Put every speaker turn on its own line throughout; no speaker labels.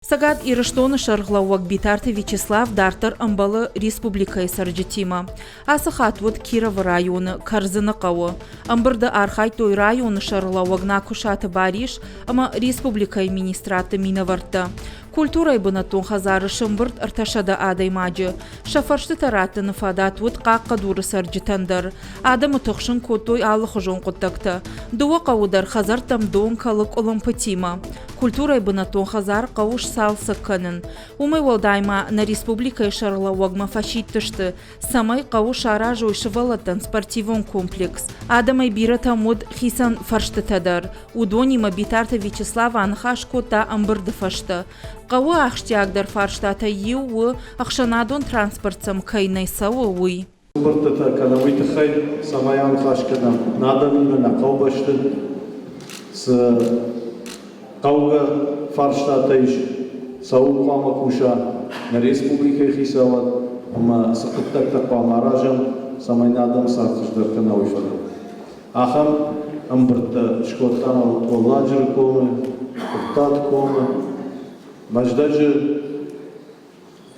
Цӕгат Ирыстоны сӕргълӕууӕг Битарты Вячеслав дарддӕр ӕмбӕлы республикӕйы цӕрджытимӕ. Ацы хатт уыд Кировы районы Кӕрдзыны хъӕуы. Ӕмбырды архайдтой районы сӕргълӕууӕг Нӕкуысаты Барис ӕмӕ республикӕйы министрадты минӕвӕрттӕ. Культурӕйы бынӕттон хӕдзары сӕмбырд 300 адӕймаджы. Сӕ фӕрстытӕ раттыны фадат уыд Хъахъхъӕдуры цӕрджытӕн дӕр. Адӕмы тыхсын кодтой алыхуызон хъуыддӕгтӕ. Дыууӕ хъӕуы дӕр хӕдзӕрттӕм дон кӕлы къуылымпытимӕ. Культурӕйы бынӕттон хӕдзар хъӕуы сцалцӕг кӕнын. Уымӕй уӕлдай ма нӕ республикӕйы сӕргълӕууӕгмӕ фӕсидтысты, цӕмӕй хъӕуы саразой сывӕллӕттӕн спортивон комплекс. Адӕмӕй бирӕтӕм уыд хицӕн фӕрстытӕ дӕр. Уыдонимӕ Битарты Вячеслав аныхас кодта ӕмбырды фӕстӕ. Хъӕуы ахсджиагдӕр фарстатӕй иу у, ӕхсӕнадон транспорт сӕм кӕй нӕ цӕуы, уый.
Ӕмбырдтытӕ кӕнӕм уый тыххӕй, цӕмӕй аныхас кӕнӕм нӕ адӕмимӕ, нӕ хъӕубӕсты цы хъӕугӕ фарстатӕ ис, цӕуыл хъуамӕ куса нӕ республикӕйы хицауад ӕмӕ цы хъуыддӕгтӕ хъуамӕ аразӕм, цӕмӕй нӕ адӕм цард хуыздӕр кӕна, уый фӕдыл. Ахӕм ӕмбырдтӕ скодтам Уӕлладжыры комы, Куырттаты комы, Мӕздӕджы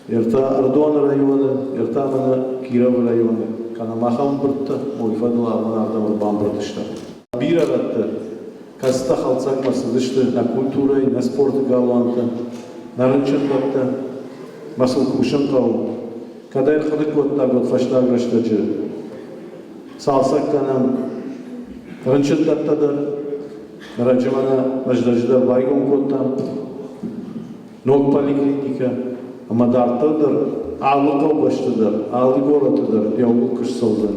Ӕртӕ Ӕрыдоны районы, ӕртӕ мӕнӕ Кировы районы, кӕнӕ мах ӕмбырдтӕ, уый фӕдыл абон ардӕм ӕрбамбырд стӕм. Бирӕ рӕтты, кӕцытӕ хӕлцагмӕ цыдысты нӕ культурӕйы, нӕ спорты галуантӕ, нӕ рынчындӕттӕ, мӕ сыл кусын хъӕуы. Кӕд ӕрхъуыды кодтаг, уӕд фӕстаг рӕстӕджы цалцӕг кӕнӕм рынчындӕттӕ дӕр, ӕрӕджы мӕнӕ Мӕздӕджы дӕр байгом кодтам. Ног поликлиникӕ ӕмӕ дарддӕр дӕр алы хъӕубӕсты дӕр, алы горӕты дӕр йӕ ууыл куыст цӕудзӕн.